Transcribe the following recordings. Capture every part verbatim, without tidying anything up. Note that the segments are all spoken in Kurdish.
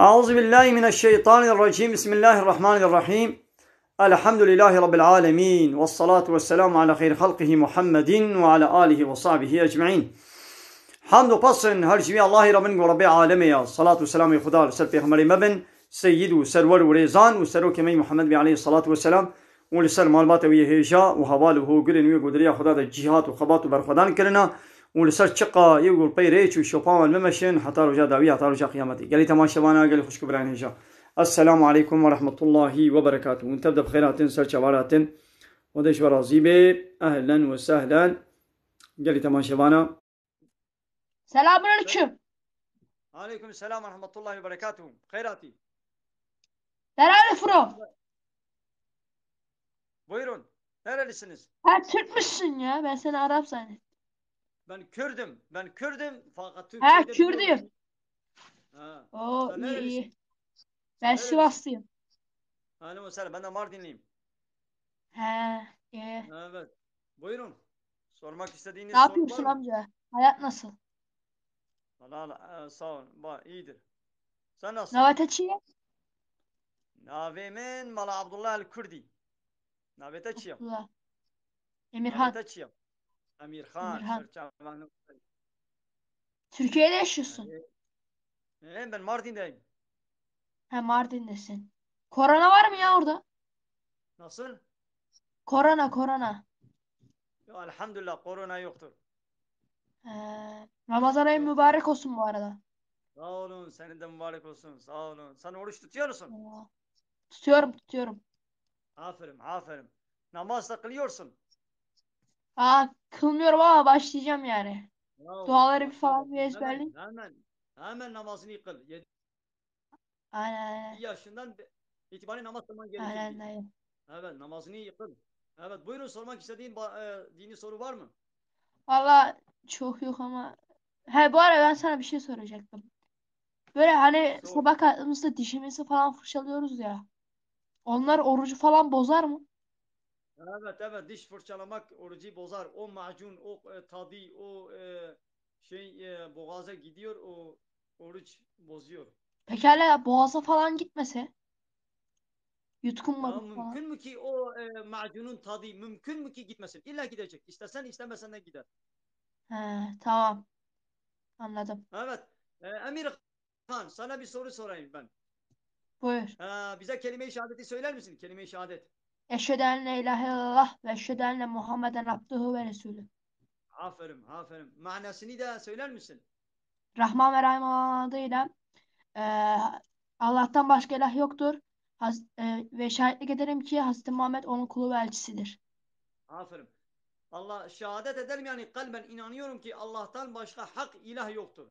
أعوذ بالله من الشيطان الرجيم. بسم الله الرحمن الرحيم. الحمد لله رب العالمين. والصلاة والسلام على خير خلقه محمد وعلى آله وصحبه أجمعين. Hamd û pes in her ji wî Allahî re bin ku Rebbê alemê ya. Salat û selamê Xuda li ser pêxemberê me bin, seyyid û serwer û rêzan û serokê me Muhammed bî aleyhi salatu ve selam û li ser malbata wî yê hêja û heval û hogirên wî ku di riya Xuda de cîhat û xebat û berxwedan kirina û li ser çiqa yê ku pey rêç û şopa wan bimeşin heta roja dawî, heta roja qiyametê. Gelî temaşevana, gelî xwişk û birayên hêja. Esselamu aleykum ve rahmetullahi ve berekatuh. Hûn tev de bi xêr hatin, ser çavar hatin. Xwedê ji we razî bê. Ehlen ve sehlen. Gelî temaşevana. Selamun aleyküm. Aleyküm selam ve rahmetullahi ve berekatuhu. Xeyr hatî. Derale Fro. Buyurun. Nerelisiniz? Ha, Türk müsün ya? Ben seni Arap zannettim. Ben Kürdüm. Ben Kürdüm. Fakat Ha, Türkiye'de Kürdüm. biliyorum. Ha. Oo, Sen iyi, nerelisin? iyi. Ben Sen nerelisin? Sivaslıyım. Ahlen ve sehlen. Ben de Mardinliyim. He, iyi. Evet. Buyurun. Sormak istediğiniz Ne soru yapıyorsun var mı? amca? Hayat nasıl? Valla, e, sağ ol. Ba, iyidir. Sen nasılsın? Navê te çi ye? Navê min Mala Abdullah El Kurdi. Navê te çi ye? Abdullah. Emirhan. Navê te çi ye? Emirhan. Emirhan. Serçe Türkiye'de yaşıyorsun. E, e, ben Mardin'deyim. Ha, Mardin'desin. Korona var mı ya orada? Nasıl? Korona, korona. Ya, elhamdülillah, korona yoktur. Ee, Ramazan ayı Yok. mübarek olsun bu arada. Sağ olun, senin de mübarek olsun. Sağ olun. Sen oruç tutuyor musun? Ya. Tutuyorum, tutuyorum. Aferin, aferin. Namaz da kılıyorsun. Aa, kılmıyorum ama başlayacağım yani. Bravo, Duaları bir başla falan bir bakalım. Hemen, ezberleyeyim. hemen, hemen namazını kıl. Yedi Aynen, aynen. yaşından be-, itibaren namaz kılman gerekir Aynen, diyor. aynen. Evet, namazını kıl. Evet, buyurun, sormak istediğin ba-, e, dini soru var mı? Valla çok yok ama. He, bu arada ben sana bir şey soracaktım. Böyle hani Sor. sabah kalktığımızda dişimizi falan fırçalıyoruz ya. Onlar orucu falan bozar mı? Evet, evet, diş fırçalamak orucu bozar. O macun, o, e, tadı, o, e, şey, e, boğaza gidiyor, o oruç bozuyor. Pekala ya boğaza falan gitmese? Ya Yutkunmadık falan. mümkün mü ki o, e, macunun tadı, mümkün mü ki gitmesin? İlla gidecek. İstesen istemesen de gider. He, tamam. Anladım. Evet. E, Emir Han, sana bir soru sorayım ben. Buyur. Ha, bize kelime-i şehadeti söyler misin? Kelime-i şehadet. Eşhedü en la ilahe illallah ve eşhedü enne Muhammeden abduhu ve resulü. Aferin, aferin. Manasını da söyler misin? Rahman ve Rahim olan adıyla, e, Allah'tan başka ilah yoktur. Haz-, e, ve şahitlik ederim ki Hazreti Muhammed onun kulu ve elçisidir. Aferin. Allah, şehadet ederim, yani kalben inanıyorum ki Allah'tan başka hak ilah yoktur.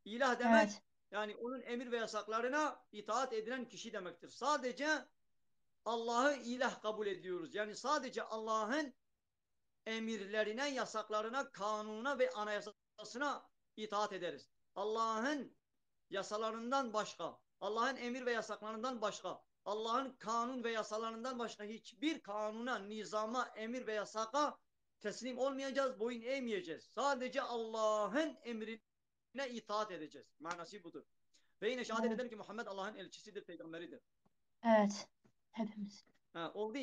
İlah demek, Evet. yani onun emir ve yasaklarına itaat edilen kişi demektir. Sadece Allah'ı ilah kabul ediyoruz. Yani sadece Allah'ın emirlerine, yasaklarına, kanununa ve anayasasına itaat ederiz. Allah'ın yasalarından başka, Allah'ın emir ve yasaklarından başka, Allah'ın kanun ve yasalarından başka hiçbir kanuna, nizama, emir ve yasaka teslim olmayacağız, boyun eğmeyeceğiz. Sadece Allah'ın emrine itaat edeceğiz. Manası budur. Ve yine şehadet Evet. ederim ki Muhammed Allah'ın elçisidir, peygamberidir. Evet. Hepimiz. Ha, oldu.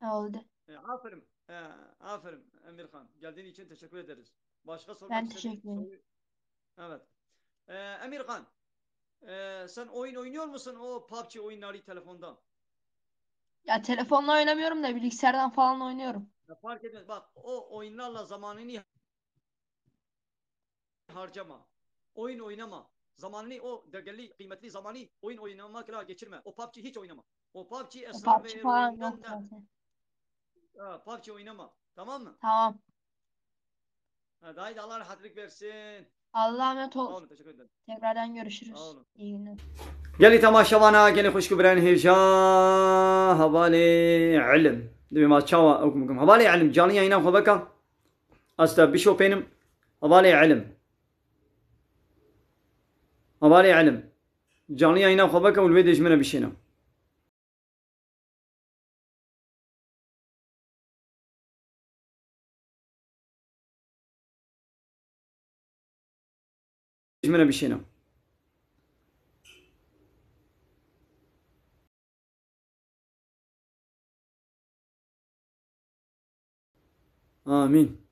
Oldu. E, aferin. E, aferin Emirhan. Geldiğin için teşekkür ederiz. Başka sormak Ben istediğin teşekkür ederim. soru? Evet. E, Emirhan, e, sen oyun oynuyor musun o PUBG oyunları telefonda? Ya telefonla oynamıyorum da bilgisayardan falan oynuyorum. Ya fark etmez. Bak, o oyunlarla zamanını harcama. Oyun oynama. Zamanını, o değerli, kıymetli zamanı oyun oynamakla geçirme. O PUBG hiç oynama. O PUBG O esrar ve PUBG falan yok eroinden de zaten. Ha, PUBG oynama. Tamam mı? Tamam. Hadi haydi, Allah rahatlık versin. Allah'a emanet ol. Sağ olun, teşekkür ederim. Tekrardan görüşürüz. Sağ olun. İyi günler. Gelî temaşevana, gelî xwişk û birayên hêja, hevalê Elim. Divê ma çawa ew kum kum. Hevalê Elim, canlı yayına xwe veka. Asta bişopênim. Hevalê Elim. Hevalê Elim. Canlı yayına xwe veka û li wê dê ji min re bişêne. Ji min re bişêne. Amîn.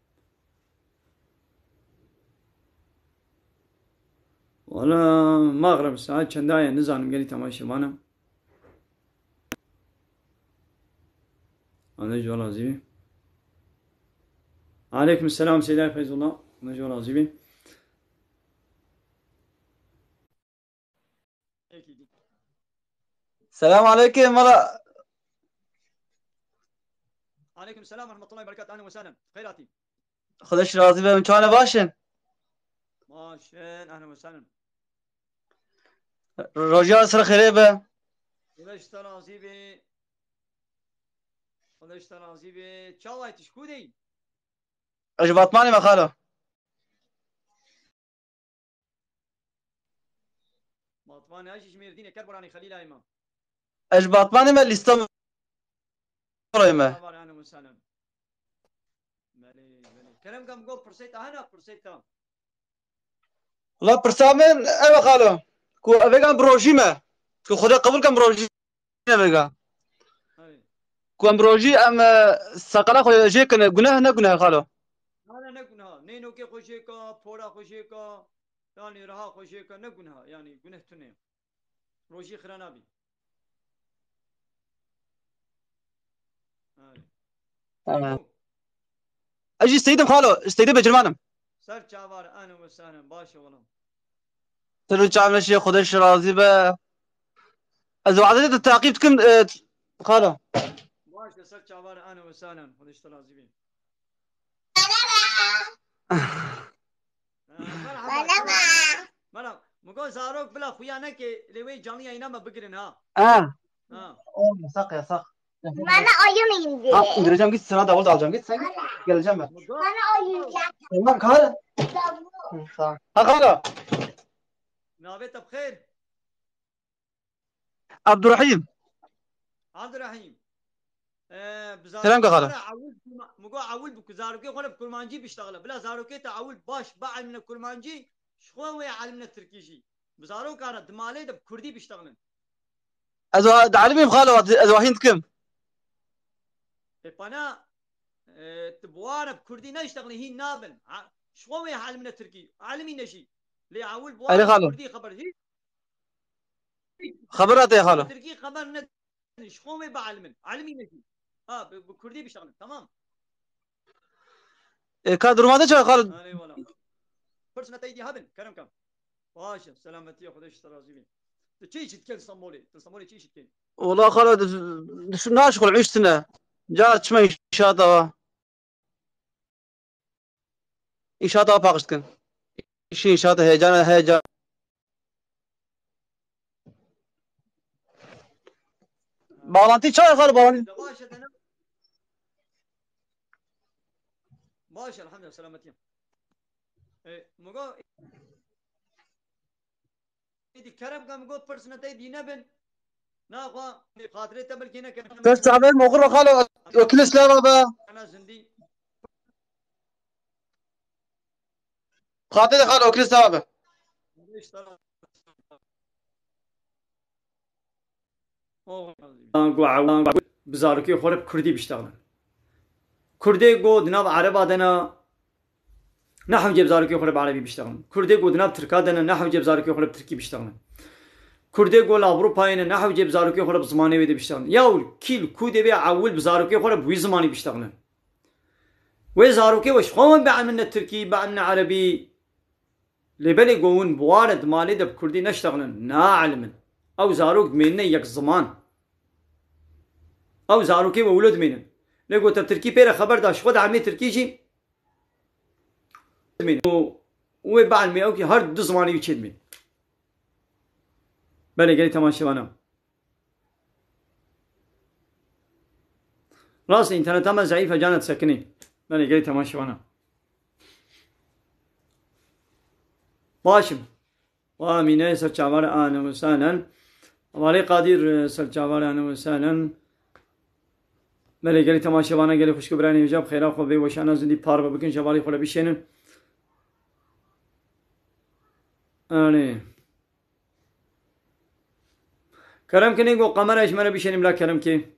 Wala, maxreb saet çenda ye, nizanim gelî temaşevan e. Xwedê ji we razî bî. Aleykum selam Seyda Feyzullah. Xwedê ji we razî bî. Selam aleykum, mala. Aleykum selam ve rahmetullahi ve berekatuhu. Ahlen ve sahlen. Xeyr hatî. Xwedê ji razî be, çawa ne, baş in? Baş in, ahlen ve sahlen. Roja sira xêrê be. Xwedê ji te razî be. Xwedê ji te razî be. Çawa yî, tu ji ku de yî? Ez ji Batmanê me xalo. Batmanê, ez jî ji Mêrdînê, Kerboranê Xelîlayê me. Ez ji Batmanê me, Lîstemorê me. Merhaba, ehlen ve sehlen. Belê, belê. Kerem ke min got pirsê te hene, pirsê te. Wala pirsa min ev e xalo. Ku ev vêga bi rojî me. Ku Xwedê qebûl ke bi rojî ne vêga. Hey. Ku em rojî em, e, seqela xwe jê kine, guneh ne guneh xalo? Na, ne, ne guneh. Nê nokê xwe jê ka, pora xwe jê ka, yanî reha xwe jê ka, ne guneh. Yanî guneh tune. Rojî xira nabî. Hey. Ha. Ez jî Seyîd im xalo, Seyîdê Becirman im. Ser çavar, ehlen ve sehlen, baş e wala. Ser çav neşê, Xwedê ji razî be. Ez wazê te teqîb dikim, e, xalo. Baş e, ser çavar, ehlen ve sehlen, Xwedê ji te razî be. Ha, merhaba, merhaba. Merhaba. Min got zarok bila xuya neke, lê wê canlı yayına mı bigirin ha? Ha. Ha. Olma, sak ya, sak. Bana oyun indir. Ha, indireceğim, git, sana davul da alacağım, git sen, git. Geleceğim ben. Bana oyuncak. Tamam, kal. Davul. Hı, tamam. Ha, kal. Navê te bi xêr. Abdurrahîm. Abdurrahîm. Ee, bi Selam zarokê kakala. Xwe re ewil kurma-, min got ewil bi ku-, zarokê xwe re bi kurmancî biştexile. Bila zarokê te ewil baş bielmine kurmancî, ji xwe wê elmine tirkî jî. Bi zaroka re di malê de bi kurdî biştexilin. Ez wa-, dielmîm xalo, ez wahîn dikim. E, pana, e, tu bi wan re bi kurdî neştexilî, hîn nabin. Ha, ji xwe wê elmine tirkî. Elmîne jî. Lê ewil bi wan Erê re bi xalo. Kurdî xeber hîn Xebera te ye xalo. Tirkî xeber nedin, ji xwe wê bielimin. Elimî ne jî. Ha, bi, bi kurdî bişexlin, tamam. E, ka duruma te çawa xalo? Erê wala. Pirsina te dî hebin, kerem kem. Baş e, selametiye, Xwedê ji te razî bî. Tu çi îş dikin Stenbolê? Tu Stenbolê çi îş dikin? Wala xalo, di, di, naşixul, îş tine. Car çime înşaata wa. Înşaata paqij dikin. Îşî înşaata heyecan, heyecan. Bağlantı çağır xalo, bağlantı. Baş e, dene. Baş e, elhamdülillah, selametiyim. E, mugo Êdî kerem ke min got pirsine te dî nebin. Naxwe xatirê te belkî neke. Kes çavê moxir xalo, okil slava be. Ana zindî. Xatirê xalo, okil slava be. Go ew, bi zarokê xwe re bi kurdî biştexilin. Kurdê go di nav ereba de ne, ne hewce bi zarokê xwe re bi erebî biştexilin. Kurdê go di nav tirka de ne, ne hewce bi zarokê xwe re bi tirkî biştexilin. Kurdê go li Ewropayê ne, ne hewce bi zarokê xwe re bi zimanê wê de biştexilin. Ya ewil kî li ku dê bê ewil bi zarokê xwe re bi wî zimanî biştexilin. Wê zarokê we ji xwe wan bielmine tirkî, bielmine erebî. Lê belê go hûn bi wa re di malê de bi kurdî neştexilin, naelimin. Ew zarok dimênine yek ziman. Ew zarokê we wilo dimênin. Lê go te tirkî pê re xeber da, ji xwe de emê tirkî jî dimênin. Û, û wê bielmê ew kî her du zimanî wî çêdimên. Belê gelî temaşevana. Rast e, înterneta me zeîf e, cana disekinî. Belê gelî temaşevana. Baş im. Wa Amîne ser çavar, ahlen ve sahlen. Hevalê Qadir, e, ser çavar, ahlen ve sahlen. Belê gelî temaşevana, gelî xwişk û birayên hêja, bi xêra xwe vê weşana zindî parve bikin, ji hevalê xwe re bişênin. Erê. Kerem kinê go kamera ji me re bişênî bila kerem kê.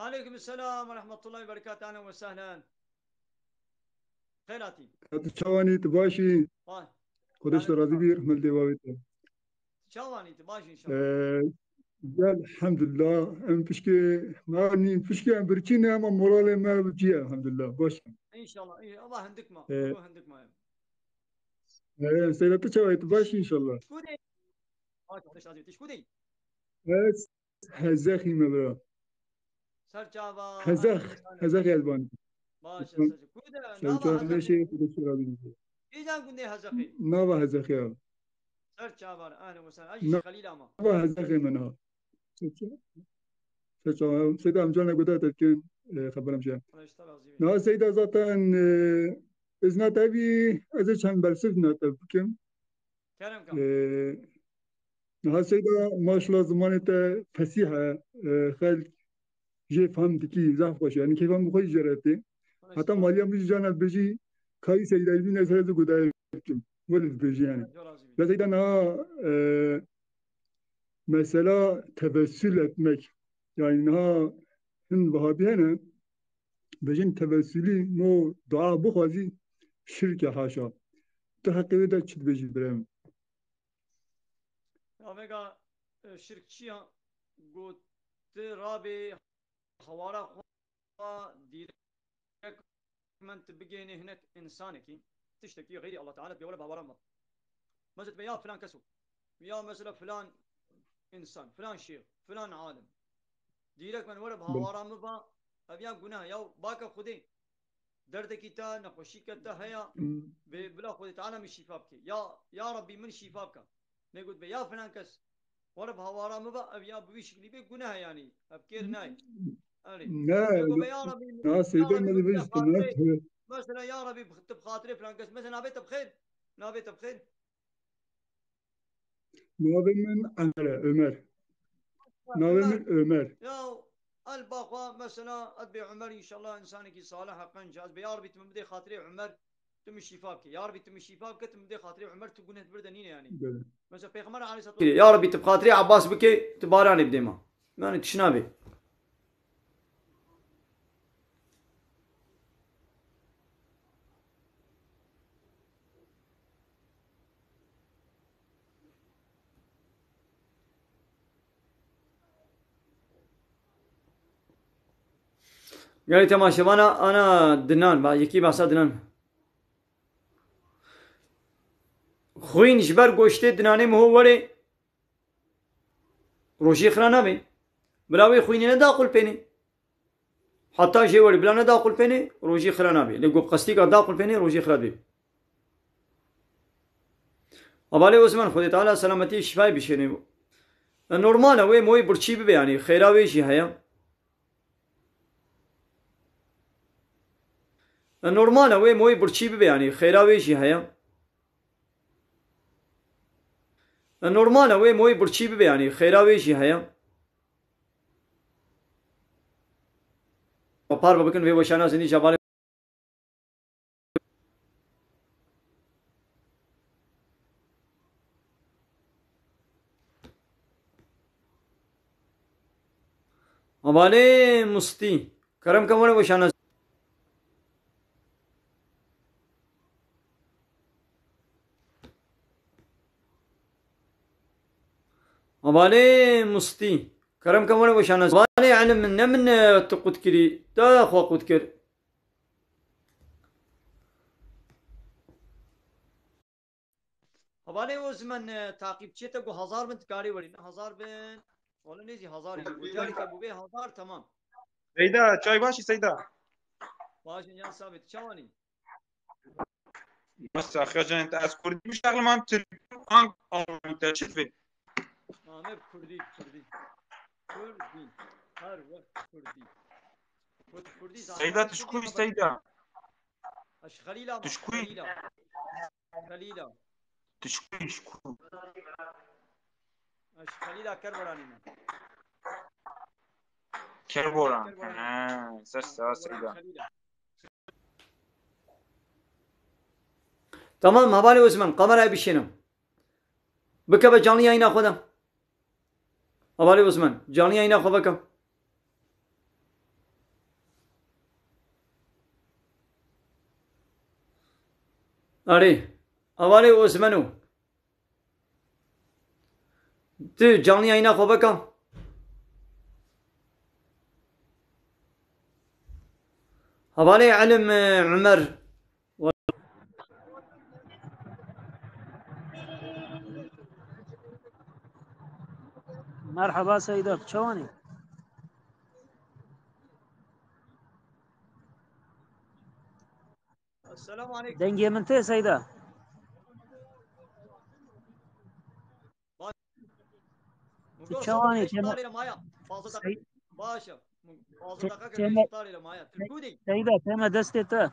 Aleyküm selam ve rahmetullahi ve berekatuhu. Ahlen ve sehlen. Xêr hatî. Hatî çawanî, tu baş î? Vay. Xudeş te razî bî, rehmet lê bavê te. Çawanî, tu baş î inşallah. Ee, gel, elhamdülillah. Em pişkê, ma nî pişkê em birçî ne ama moralê me cî ye, elhamdülillah. Baş. İnşallah, inşallah. Allah hindik ma. Ee, Allah hindik ma. Ee, Seyda, tu çawa yî? Tu baş î inşallah. Şkûdê. Baş, Xudeş razî bî. Tu şkûdê yî? Evet. Hezexî me bira. Ser çava. Hezex. Hezex Elbanî. Baş e, ser çava. Ku de, nava Hezex? Şevçanê şey, Xudeş razî bî. Kîjan gundê Hezexî? Nava Hezexî ya. Ser çava, ehlen ve sehlen. Ajî Xelîl ama. Nava Hezexê min ha. Ser çava. Ser çava. Seyda amca ne guda te dikin, e, xeberim şey. Xudeş te razî bî. Na Seyda zaten, e, ez ne te bî, ez ê çend bersiv ne te bikim. Kerem ka. Ee, niha Seyda, maşallah, zimanê te fesîh e, e, xelk jê fehm dikî, zehf xweş e. Yanî kêfa min bi xwe jî jê re tê. Heta maliya min jî carna dibêjî, kayî Seyda Elbî ne ser ez ê guhdayê bikim. Wele dibêjî yanî. Ya Seyda, niha, e, mesela tevessül etmek. Yanî niha hin Wehabî hene, bêjin tevessülî, no dua bixwazî, şirk e, haşa. Tu heqê wê de çi dibêjî birê min? Ya vega, e, şirk çi ya? Got, tu rabê hawara xwe dîrek min tu bigênê hinek însanekî, tiştekî xeyrî Allah Teala pê were bi hawara min. Mesela tu bê ya filan keso, ya mesela filan însan, filan şêx, filan alim. Dîrek min were bi hawara min ba, ev ya guneh ya, baka Xwedê. Derdekî te, nexweşîke te heye, bê bila Xwedê Teala min şîfa bike. Ya, ya Rabbî min şîfa bike. Nê got be ya filan kes, were bi hawara min ba, ev ya bi wî şiklî bê guneh e yanî. Ev kêr nayê. Erê. Ne, nê got be ya Rabbî min, ya Seyda, Rabbî min, te bi xatirê, mesela ya Rabbî tu bi xatirê filan kes, mesela navê te bi xêr, navê te bi xêr. Navê min Emre, Ömer. Navê min Ömer. Ya, el baxwa, mesela, ez bê Ömer, inşallah, insanekî salih, heqen, caz bê. Ya Rabbî, tu min bidê xatirê Ömer, tu min şîfa bike. Ya Rabbî, tu min şîfa bike, tu min bidê xatirê Ömer, tu guneh bir de nîne yanî. Mesela, Peyxamber aleyhissalatu vesselam. Ya Rabbî, tu bi xatirê Abbas bike, tu baranê bidê ma. Yanî, tişt nabê. Gelî temaşevana ana dinan, ba, yekî behsa dinan. Xwîn ji ber goştê dinanê miho werê rojiyê xira nabê. Bila wê xwînê ne daxulpênê. Heta jê werê bila ne daxulpênê, rojî xira nabê. Lê ku bi qestîka daxulpênê, rojî xira dibê. Hevalê Osman, Xwedê Teala selametî şîfayê bişêne. E, normal e, wê moyê birçî bibe, yanî xêra wê jî heye. E, normal e, wê moyê birçî bibe, yanî xêra wê jî heye. E, normal e, wê moyê birçî bibe, yanî xêra wê jî heye. Parve bikin vê weşana zindî, hevalê. Hevalê Mustî. Kerem ke were weşana. Hevalê Mustî. Kerem ke were weşana. Hevalê Elim, min ne min, e, tu qut kirî. Te xwe qut kir. Hevalê Osman, e, taqîbçiyê te ku hezar bin dikarî werî, ne hezar bin. Wala nêzî hezar in. Ku carî ke bûbê hezar, temam. Seyda, çay başî Seyda? Baş in, can sabit. Çawanî? Masa xecan te ez kurdî bişexlim an tirk an alman te çi divê? Ame kurdî, kurdî. Kurdî. Her wext kurdî. Kurdî zaten. Seyda, tu ji ku yî Seyda? Ez ji Xelîla me, tu ji ku yî? Xelîla. Xelîla. Tu ji ku yî, ji ku? Ez ji Xelîla Kerboranê me. Kerboran. Kerboran. Ha, ser sağ Seyda. Xelîla. Tamam, hevalê Osman, kamerayê bişêne. Bikeve canlı yayına xwe de. Hevalê Osman, canlı yayına xwe veke. Arê, hevalê Osmano. Tu canlı yayına xwe veke. Hevalê Elim, e, Umer. Merhaba Seyda, çawanî? Esselamu aleyküm. Dengê min tê Seyda. Bak. Tu çawanî, Tema? Baş e. Fazla dakika. Baş e. Fazla dakika kek iftar ile maya. Tilkû dey. Seyda, Tema destê te.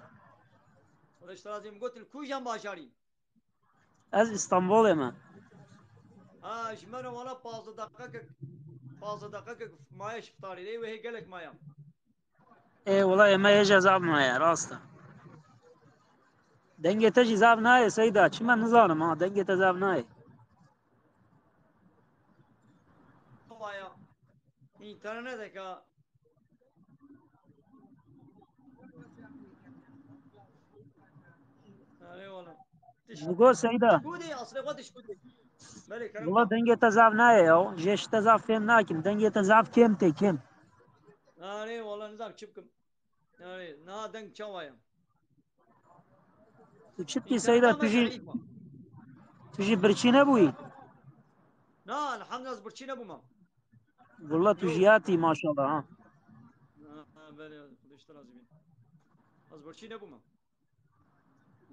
Xwedê ji te razî, min got, tilkû jan bajarî. Ez Îstanbulê me. Ha, ji me re wala pazdeh deqekek, pazdeh deqekek maye ji fitarê. Lê wê hê gelek maya. Ê, wela ê me hêja zaf maye, rast e. Dengê te jî zaf nayê Seyda, çima nizanim ha, dengê te zaf nayê. Maya. Înterneteke. Erê wala. Ji bo Seyda. Tişkû dê, aslê xwe tişkû dê. Belê, kerem. Wala dengê te zaf nayê ya. Jê ji te zaf fêm nakim. Dengê te zaf kêm tê, kêm. Erê wala, nizam çi bikim. Erê, niha deng çawa ye? Tu çi dikî Seyda, tu jî, tu jî birçî nebûyî? Na, elhamdülillah, ez birçî nebûme. Wala tu jî hatî, maşallah ha. Ha, belê, Xwedê ji te razî bî. Ez birçî nebûme.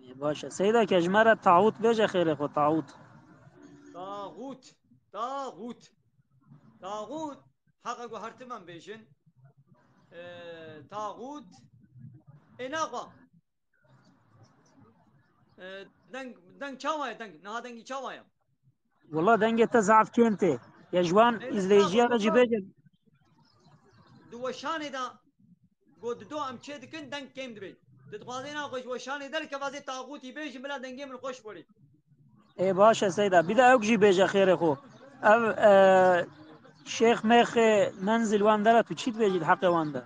Ê, baş e. Seyda ke ji me re taxût bêje xêrê xwe, taxût. Taxût, taxût. Taxût, heqa ku her tim em bêjin. Ee, taxût. Ê naxwe. Ee, deng, deng çawa ye deng? Niha dengî çawa ye? Wala dengê te zaf kêm tê. Ya ji wan izleyiciya re jî bêje. Di weşanê de got dido em çê dikin, deng kêm dibe. Tu dixwazê na xwe ji weşanê derkeve, ez ê taxûtî bêjim, bila dengê min xweş werî. Ê, baş e Seyda. Bir de ew jî bêje xêrê xwe. Ev, e, Şêx Mêxê Menzil wan dera tu çi dibêjî di heqê wan de?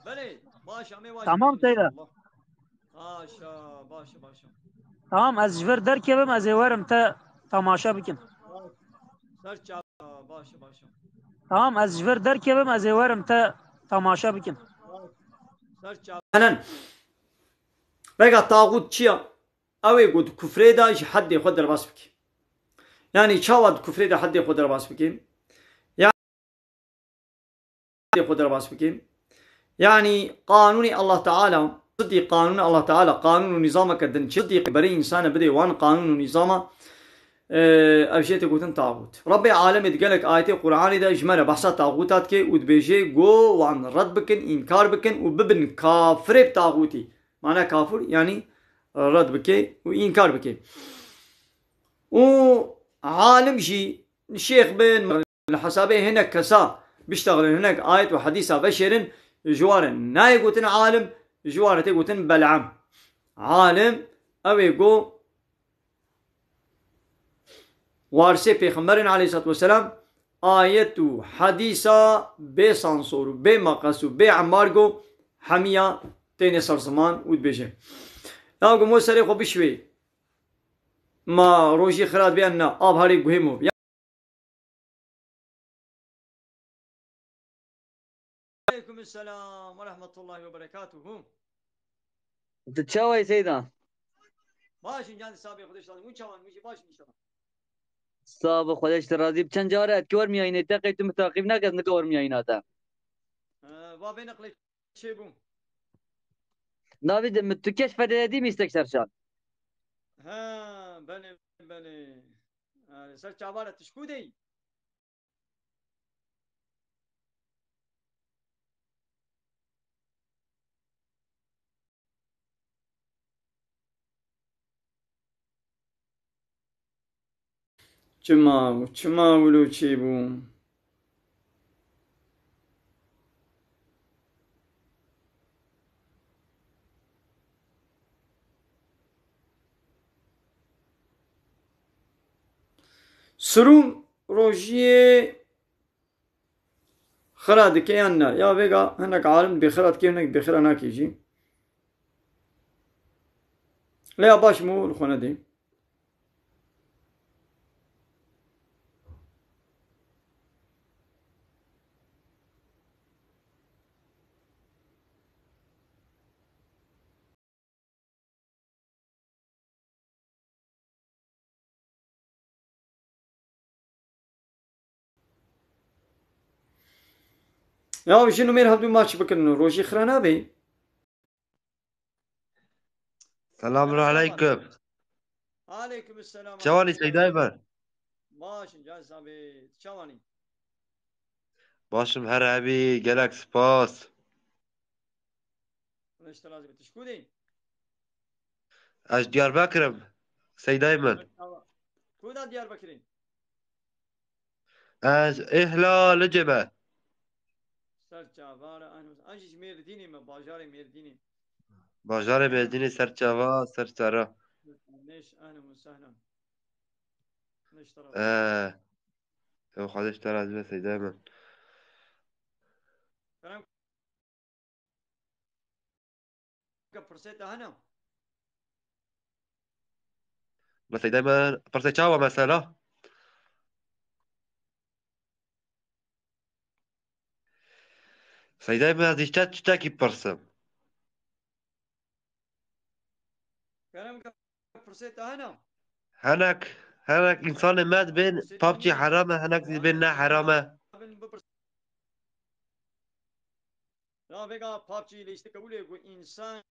Belê, baş e, em ê wan jî bêjin inşallah. Tamam Seyda. Baş e, baş e, baş e. Tamam, ez ji vir derkevim, ez ê werim te tamaşe bikim. Ser çava, baş e, baş e. Tamam, ez ji vir derkevim, ez ê werim te tamaşe bikim. Ser çava. Henen. Vega taxût çi ya? Ew ê ku di kufrê de ji heddê xwe derbas bike. Yanî çawa di kufrê de heddê xwe derbas bike? Xwe derbas bike. Yanî qanûnê Allah Teala, zidî qanûnê Allah Teala, qanûn û nîzameke din çi zidî berê însane bidê wan qanûn û nîzama, e, ev jê tê gotin taxût. Rebbê alemê di gelek ayetê Qur'anê de ji me re behsa taxûta dike û dibêje, go wan red bikin, înkar bikin û bibin kafirê bi taxûtî. Mana kafir, yanî red bike û înkar bike. Û alim jî, şêx bin, li hesabê hinek kesa biştexilin, hinek ayet û hedîsa veşêrin, ji wan re nayê gotin alim, ji wan re tê gotin Bel'am. Alim, ew ê go warisê Pêxemberên aleyhissalatu vesselam, ayet û hedîsa bê sansor û bê maqes û bê embargo hemiya têne ser ziman û dibêje. Ya go mo serê xwe bişwê. Ma rojî xira dibe yan na, av harê guhê mo. Aleyküm selam ve rahmetullahi ve berekatuhu. Tu çawa yî Seyda? Baş in can, sabê Xwedê şadin. Hûn çawan, hûn jî baş in inşallah. Sağ ol, Xwedê ji te razî. Çend care etkî wermiyayînê te, qey tu min teqîb nake, ez nika wermiyayîna te. Ee, va vê neqlê çêbû. Navî de min tu keş fedeye dî mîstek serşan. Ha, belê, belê. Yani ser çavara tişkû dey. Çima, çima wilo çêbû? Sirûm rojiyê xira dike yan na? Ya vêga hinek alim dibê xira dike, hinek dibê xira nake jî. Lê ya baş mû li xwe nedê. Ya jin û mêr hevdû maç bikin, rojî xira nabê. Selamun aleyküm. Aleyküm selam. Çawanî Seydayê me? Başim can sabê. Çawanî? Başim her hebî, gelek spas. Reşte lazim. Tişkûdî? Ez Diyarbekir im. Seydayê min. Ku da Diyarbekirî? Ez êhla Licê me. Ser çava re, an, an jî ji Mêrdînê me, bajarê Mêrdînê. Bajarê Mêrdînê ser çava, ser çara. Neş, ahlen ve sahlen. Neş taraf. Ee, ew Xwedê ji te razî be Seydayê min. Kerem. Pirsê te hene? Bi Seydayê min pirsê çawa mesela? Seydayê min ez îşte tiştekî pirsim. Kerem ke pirsê te hene? Henek, henek însanê me dibên Pirsê te PUBG hene? Heram e, henek zî dibên ne heram e. Bin bipirse. Ya vêga PUBG lê îşte qebûlê ku însan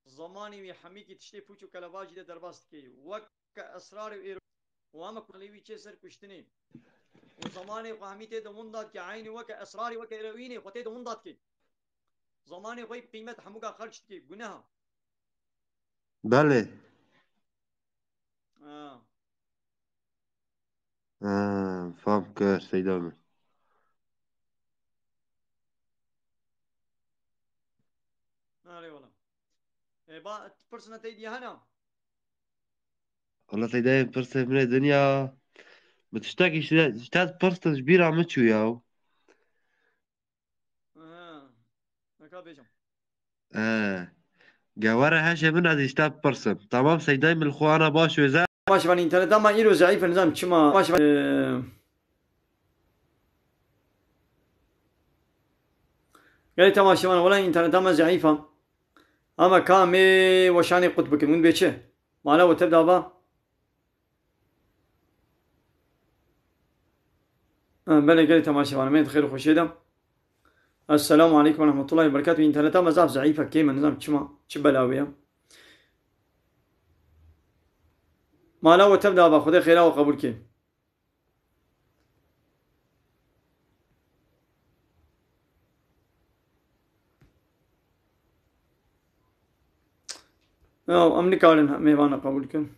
zemanî wî hemîkî tiştê pûç û kelebacî de derbas dikê. Weke esrarê û êro-, û hema ku xelê wî çê ser kuştinê. Û zemanê xwe hemî tê de winda dike, eynî weke esrarê, weke eroînê xwe tê de winda dike. Zemanê xwe yî qîmet hemûka xerc dike. Guneha. Belê. Ha. Ha, fam kir, Seyda min. Erê wala. E, ba, pirsina te diye hene? Wala Seydayê pirsê min ê dinya. Min tiştekî ji, ji te pirsin ji bîra min çû ya. Ha, neka bêjim. Ee, gewere heşê min ez îşte pirsim. Tamam Seydayê min li xwe ana baş wêze. Baş van înterneta me îro zeîf e, nizam çima. Baş van, e, gelê temaşevan, wela înterneta me zeîf e. Ama ka mê weşanê qut bikin, hûn bê çi? Mala we tev dava? Ha, belê gelê temaşevan, me xêr û xweşê de. Esselamu aleykum ve rahmetullahi ve berekatuhu. Înterneta me zaf zeîf e, kêm e, nizam çima, çi bela wê ye. Mala we tev dava, Xwedê xêra we qebûl kê. Ya, em nikarin mêvana qebûl kin.